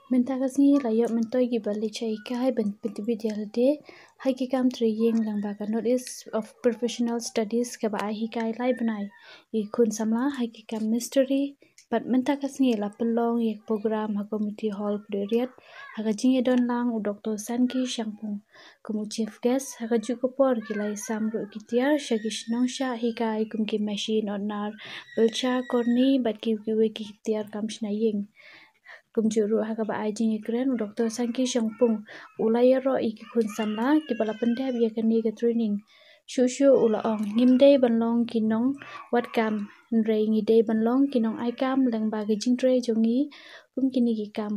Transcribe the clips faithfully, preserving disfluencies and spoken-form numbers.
Mynta ka sngi la ïoh myntoi ki ba leit sha hikai ban pyntbit ïa lade ha ki kam trei ïing lyngba ka North East of Professional Studies kaba ai hikai lai bnai ïa ki khun samla ha ki kam mistri. Bad mynta ka sngi la pynlong ïa ka program ha Community Hall Khliehriat ha ka jingïadon lang u Doctor Sanki Shangpung kum u chief guest. Ha kajuh ka por ki la ïasam ruh ki tiar sha ki shnong shah hikai kum ki machine opener, pyrcha, korni bad kiwei kiwei ki tiar kam shna ïing. Kumjuh ruh ha kaba ai jingïakren u Doctor Sanki Shangpung u la ïaroh ïa ki khun samla kiba la pyndep ïa kane ka training. Shuh shuh u la ong, ngim dei ban long ki nongwad kam, hynrei ngi dei ban long ki nongai kam lyngba ka jingtrei jong ngi kum kine ki kam.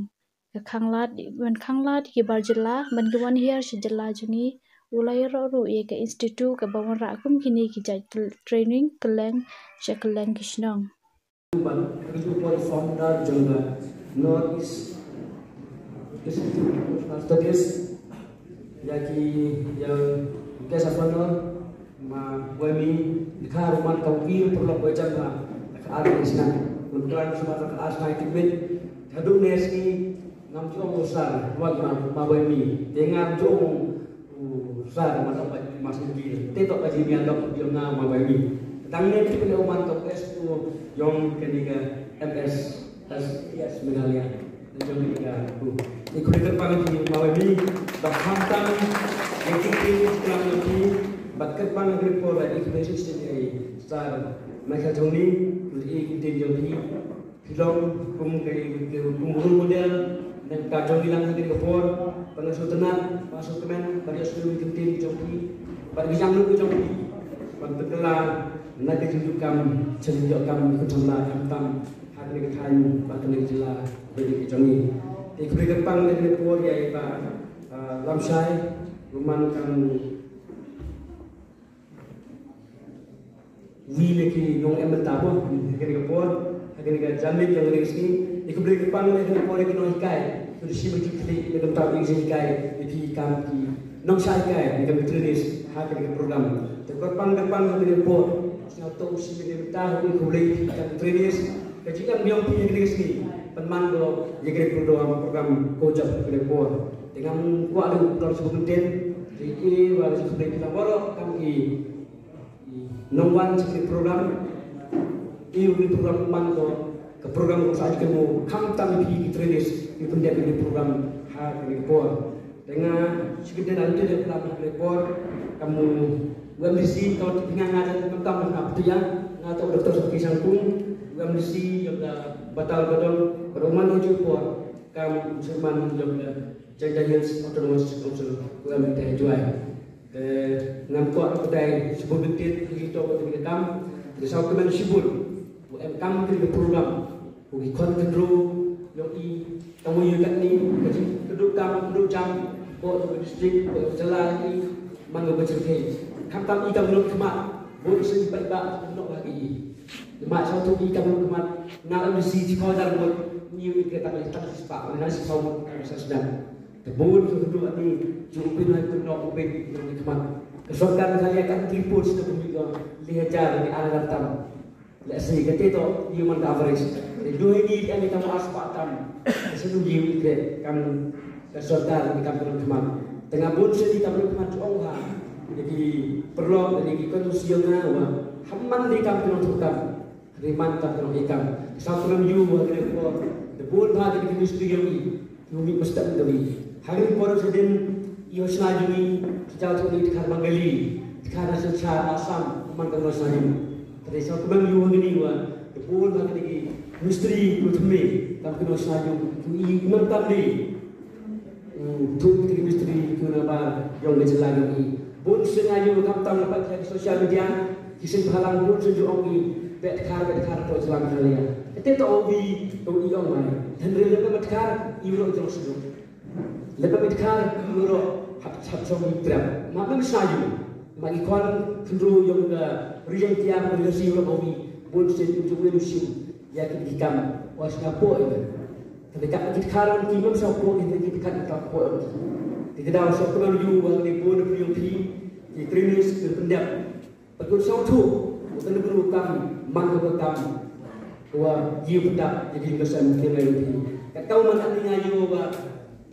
Ka khanglad, ban khanglad ki bar jylla ban ki wan hiar sha jylla jong ngi. U la ïaroh ruh ïa ka institute kaba wanrah kum kine ki jait training kylleng sha kylleng ki shnong. Ban ka ju poi founder jong ka North East Institute of Studies, ïa ki, ïa guest of honor, ma Wemi, ka ruman ka wiki purlok wei jam ba ka ar ni sna. Mun klan sna ka ar sna ki mit. Ka du ne sngi ngam ju ong u sar, wa ma, ma Wemi. Te ngam ju ong u sar ma dok ma sngi. Te dok ka jingmyntoi dok jong nga ma Wemi. Tang ne ki pynlong man ka S U jong kane ka M S. Tas, yes, Meghalaya. Jong ka, uh. Ni khublei kyrpang ïa phi ma Wemi, bad khamtam ïa ki team sklam ïa phi, bad kyrpang ïa ki por ïa ki message ïa Sir Michael Jongni, ïa ki team jong phi. Phi long kum ka, kum role model, ne ka jong ngi lang ha kane ka por, ba nga sngewtynnat, ba nga sngewkmen, ba ïa sngewthuh ïa ki team jong phi, bad ki jingïaroh jong phi, ban pynkylla na ka jingïoh kam, jingïoh kam, khamtam, khamtam. Ha kane ka thaiñ bad kane ka jylla ba dei ka jong ngi. Te khublei kyrpang ïa kane ka por ïa i Bah, ah, Lamshai, ruman kam wi na ki nong em mynta po ha kane ka por, ha kane ka janmiet jong kane ka sngi. Te khublei kyrpang ïa kane ka por ïa ki nonghikai. Khublei shibun ki khyllipmat na ka bynta ka jinghikai ïa ki kam ki nongshai hikai, ïa ki kam trainees ha kane ka program. Te kyrpang kyrpang ha kane ka por. Sngewthuh shibun ïa ka bynta ha kane ka khublei ïa ki kam trainees. Ka jingem jong phi ha kane ka sngi, pynman ko ïa kane ka program, program ko jop ha kane ka por. Te ngam kwah ruh ban shu kyntien, te i wa shu khublei ïa phi baroh kam ki nongwan sha kane ka program. I wa kane ka program man ko ka program ko sa ïa kane mo khamtam ïa phi ki trainees ki pyndep ïa kane ka program ha kane ka por. Te nga shu kyntien ïa kane ka por, kam u M D C, ka u tip nga nga jan khamtam nga pyntieng, nga ta u Doctor Sanki Shangpung, u M D C jong ka Batar Badong, bad u man u ju por, kam u Chairman jong ka Jaintia Hills Autonomous Council, u M T Jowai. Te ngan kwah batai shibun bynta ïa kito ki kam, te sa kmen shibun u em kam ki program. Ko ki khon khynroo jong i, tang ïa katne ka jingkynduh kam kynduh jam, ko ka district, ko ka jylla i, man ka bajrkhei. Khamtam i kam nongkhmat, bun sien i paidbah nongkhmat ha i. Namar shuh i kam nongkhmat, nga la misi shi phaw hajar ngut, ngi ïoh i ka tang tang shi spah, nga shi phaw ngut ka sa sdang. Te bun ka kynduh ni, ju u pyn ha kynduh u pyn nongkhmat. Ka sorkar Meghalaya ka report sdang pynmih ko, li hajar ni ar hajar tam. Lehse kata to, ïa man ka average. Te dei ni ïa ni kam ar spah tam. Sa du ïa ni te kam ka sorkar ni kam nongkhmat. Te nga bun sien ni kam nongkhmat ju ong ha. Ïa ki paralok, ïa ki constituency nga wa. Hynmen ni kam nongthoh kam. Hynmen kam nongthoh kam. Sa kam ïa wa ni ko. Te bun ha ki ministry ïa ni. Ïa u mih ba step da wi. Hari por sa dien ïa u shna jong ngi, ki jaw jong ngi dkhar Bengali, dkhar na Silchar, Assam, man ka nong shna jong ngi. Te sa kumang ïa u ngi wa, te bun ba ki mistri, ki thymme, kam ki nong shna jong ngi, ki nong tam ni. Hmm, tu ki mistri, ki nong ba, jong ka jylla jong ngi. Bun sien ïa u kam tam na pat ki social media, ki sien phalang bun sien ju ong ki, bad dkhar, bad dkhar, to jylla Meghalaya. Te to wi, to i ong mai. Hynrei lada dkhar, i u nong jong sdang. Lada dkhar, i u nong hap, hap shong i trap. Ma mem sa ïa u. Ma ki khon khynroo jong ka ri Jaintia, ka ri Khasi u nong wi. Bun sien u ju wi u shim. Ïa ki kam, wa sna po i. Te ka ki dkhar ki mem sa po i, ki dkhar ki po i. Te ka daw sa kumang ïa u wa ni bun ïa u phi, ki trainees ki pyndep. Bad ngan sngewthuh, u tang u kam, man u kam, wa ïa u pyndep, ïa ki nong shna jong ngi. Kat Ka u man ani nga ïoh ba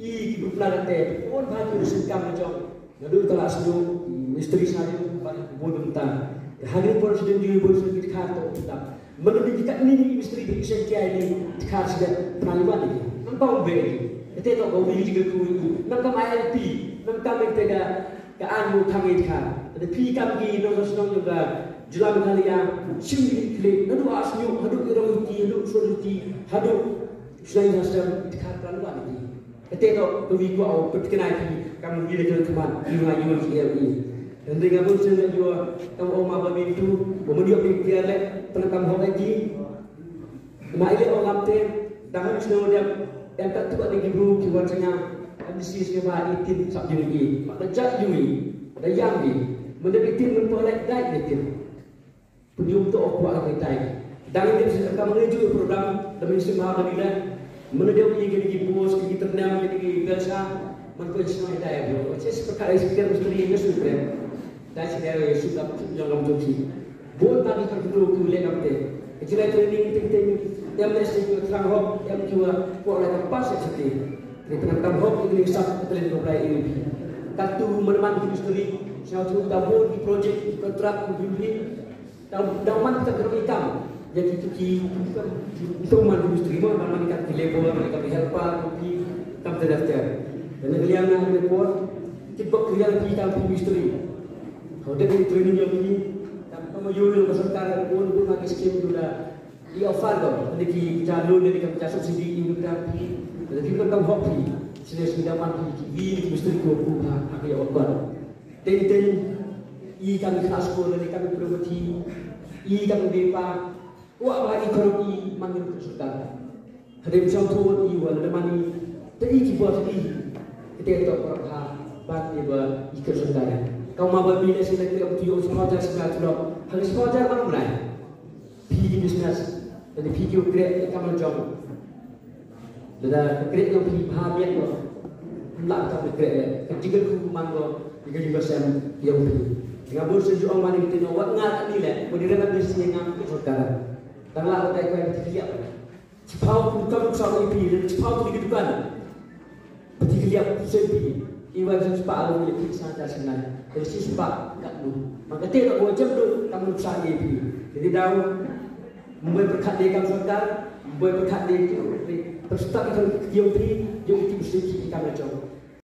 i ki bukla kate, pun ba ki rusin kam na jong. Naduh ka la sñiuh, mistri sa ïoh ba bun mynta. Ka hangin por sdin ïoh bun sdin ki dkhar to mynta. Manu di kita ni ni mistri di seng kia ni dkhar sida pnaliwan ni. Nang tau be ni. Kate to ko wi di ko wi. Nang kam I L P, nang kam te ka ka an mu thang i dkhar. Te phi kam ki nong shnong jong ka jylla Meghalaya, sim di kli, naduh a sñiuh, haduh i rong ti, haduh sur ti, haduh shnong shnong dkhar pnaliwan ni. Kate to, to wi ko au put kenai phi, kam wi le jong kman, wi ma yu ki el i. Hynrei nga bun sien yu, kam o ma ba mi tu, ba ma yu bi pier le, pynah kam hok ai ki. Ma ile o ngam te, dang hok sien o dem, em kat tu ani ki bru ki wan sanga, em di sis ke ma i tin sap jung i, ma da jat jung i, da yang i, ma da i tin mun pole dai i tin. Punyum to o kwah ka tai. Dang i tin sap kam ngi ju program, da min sim ha ka ni le, ma da i ki ki bos, ki ternem, ki ki belsa, man ko sima i tai bro. Ches paka i speaker misteri i ke sutre. Dai si dai su dap su jong lam jong si. Bun tadi kan tu tu le kam te. Kecil training ting ting. Em ne si tu trang hok, em tu ko le kam pas si ti. Ni pernah kam hok ini sap kalian ko play ini. Katu meneman di misteri. Saya tu tabur di project, di kontrak, di building. Daw daw man kita kena ikam. Ya kita ki itu man di misteri mo, daw man kita ki labor, man kita ki helper, kopi, kam terdaftar. Dan kalian nak report, kita kalian kita di misteri. Kau dah di training yang ini, kam kamu yul yang besar pun pun pakai skim juga. Di offer tu, ada ki kita loan, ada ki kita subsidi, ini kita pi, ada ki kita hok pi. Sini sini dapat pi, pi misteri ko pun ha, aku ya offer. Teng teng i kam khas ko le kam property, i kam bepa, wa ba i khoro i man ka sorkar. Hadem sam tu i wa le mani te i ki bot i. Te to ko ha ban i ba i ka sorkar. Kau ma ba mi le sila ki tu yo sponsor sila tu lo. Hal sponsor ba mulai. Phi ki business, dan phi ki u kreh i kam jong. Lada ka kreh jong phi bha biang ko. La ka kreh le. Ka jigal ku man ko, i ka jigal sem jong phi. Nga bun se jong man i tino wat nga ni le, ko di rena business nga ki sorkar. Tang la ko tai ko ti ya. Chipau ku kam sa i phi, chipau tu ki dukan. Pati kiliap sen pi, i wan sen spa alu ni pi sa ta sen nai. Dari si spa kat mu. Maka te ko jam tu kam sa ni pi. Jadi daw, mbai berkat de kam sorkar, mbai berkat de tu. Perstak itu yang pi, yang itu mesti kita macam.